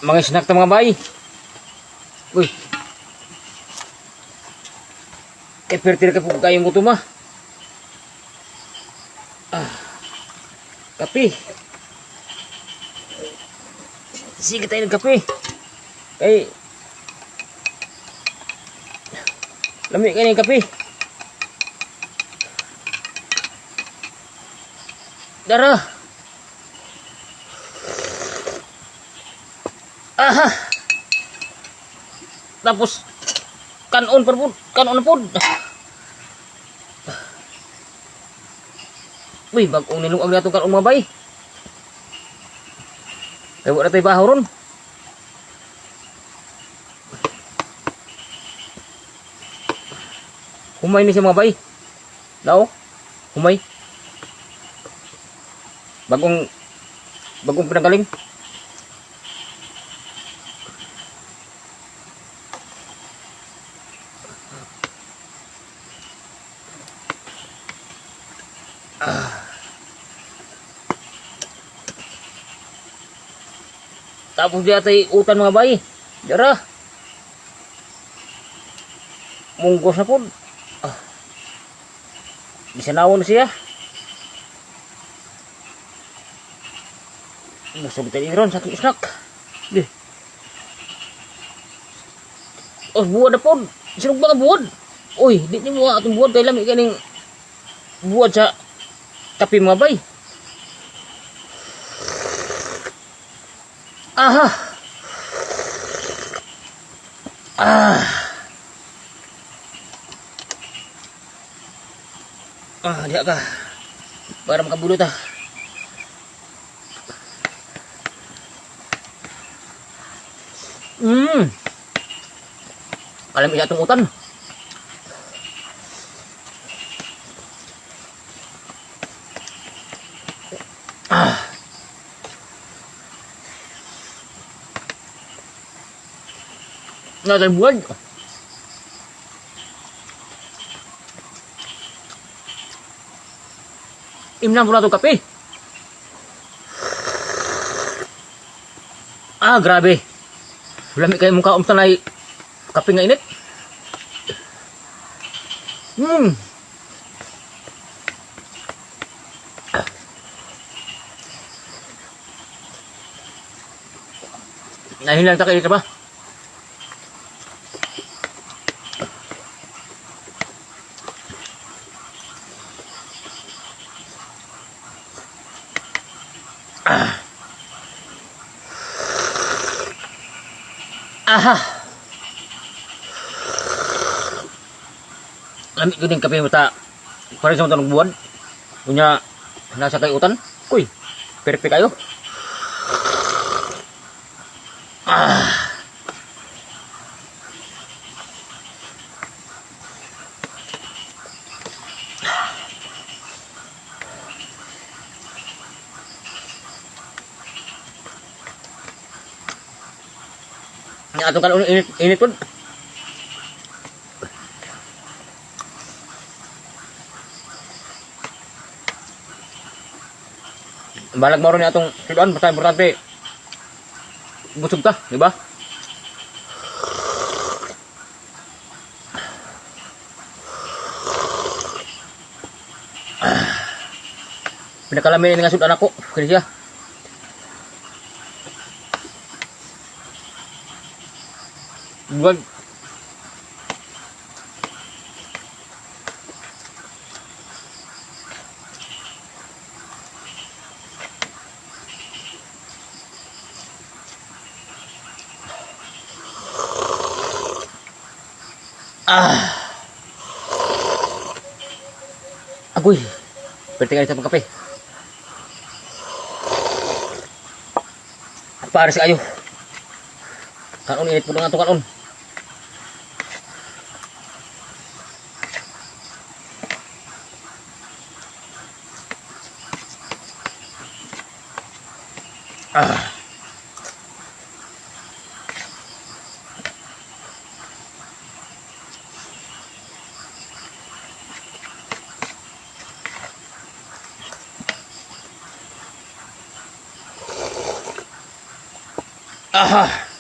Mga snack ta, mga bay. Uy. Kay pertir ka po kayong gutom ah. Ah. Kape. Sige tayo ng kape. Kay lami kayo ng kape. Dara. Aha. Tapos kanon pa pud, kanon na pud. Uy, bagong nilungag na itong kanon, mga bay. Kaya wala tayo bahaw ron. Humay ni siya, mga bay. Lao, humay. Bagong bagong pinanggaling. Tapos di atay utan, mga bay. Dara. Munggos na po. Ah. Bisanawon na siya. Busog tayo ron sa ating snack. Di. Oh, buwad na po. Sinog ba nga buwad? Uy, di ni mo atong buwad kay lami kaning buwad sa kape, mga bay. Aha. Ah. Ah, diha ka. Para makabulot ah. Alam isa itong utan. Ah. Natay buwan. Imnan po na itong kape. Ah, grabe. Lami kayo mukha umtan ay kape nga init. Nahilang ta kayo ba? Aha. Lami ko din kape mo ta. Pare sa tanong buwan. Unya nasa kay utan. Uy, perfect kayo. Ah. Nga atong kanon init init pud. Balag maro ni atong sudan, basta importante busog ta, di ba? Ah. Pinakalami ni nga sudan ako, kini siya. Buwan. Ah. Agoy. Pwede ka sa kape. Pares kayo. Kanon init po nga ito kanon. Ah. Aha.